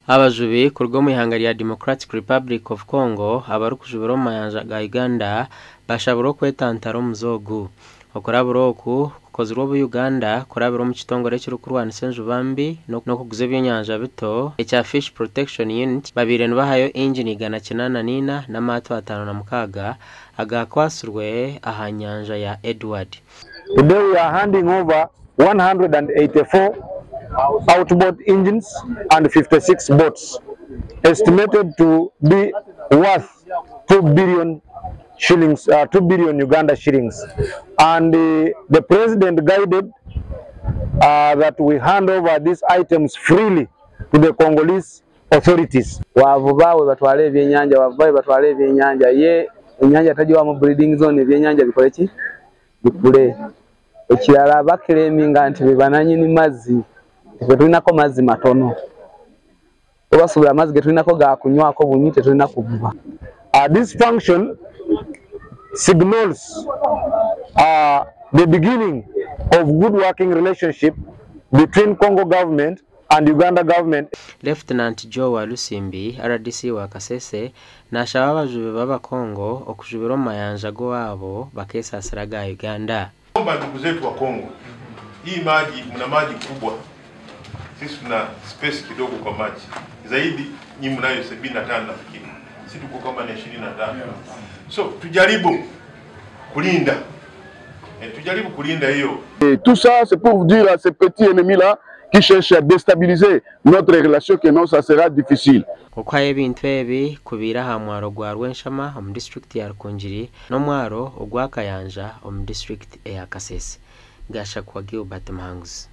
Abajubi kuruga omu ihanga rya Democratic Republic of Congo abarikujubira omu mayanja ga Uganda bashabirwe okwetantara omuze ogu. Okurabura oku kukozirwe obu Uganda kurabira omu kitongore ekirikurwanisa enjuba mbi n'okuguza ebyenyanja bito ekya Fish Protection Unit babaire nibahayo ingini 804 n'amaato 56 agakwatsirwe aha nyanja ya Edward. Today we are handing over 184 outboard engines and 56 boats estimated to be worth 2 billion shillings, 2 billion Uganda shillings. And the president guided that we hand over these items freely to the Congolese authorities. Wavuba we batwala ebyenyanja, wavuba we batwala ebyenyanja, ye ennyanja tagiwamu breeding zone, ebyenyanja bikole ki? Bikule. Ekirala baclaiminga nti be bananyini mazzi, ffe tulinako mazzi matono, tubasuubira amazzi ge tulinako ga kunywako bunywi, tetulina kuvuba. This function signals the beginning of good working relationship between Congo government and Uganda government. Lieutenant Joe Walusimbi, RDC wa Kasese, nashaba abajubi b'Abakongo okujubira omu mayanja g'owaabo bakesaasira ga Uganda. Omba ndugu zetu wa Kongo, hii maji, mna maji kubwa, sisi tuna space kidogo kwa maji zaidi, nyinyi mnayo 75 nafikiri, sisi tuko kama na 25. So tujaribu kulinda tujaribu kulinda hiyo. Et tout ça, c'est pour dire à ces petits ennemis-là qui cherchent à déstabiliser notre relation que non, ça sera difficile. Okuhayo ebintu ebi kubiire aha mwaro gwa Rwenshama omu disitulikiti ya Rukungiri n'omwaro ogwa Kayanja omu disitulikiti eya Kasese. Gashakwa Gilbert Muhanguzi.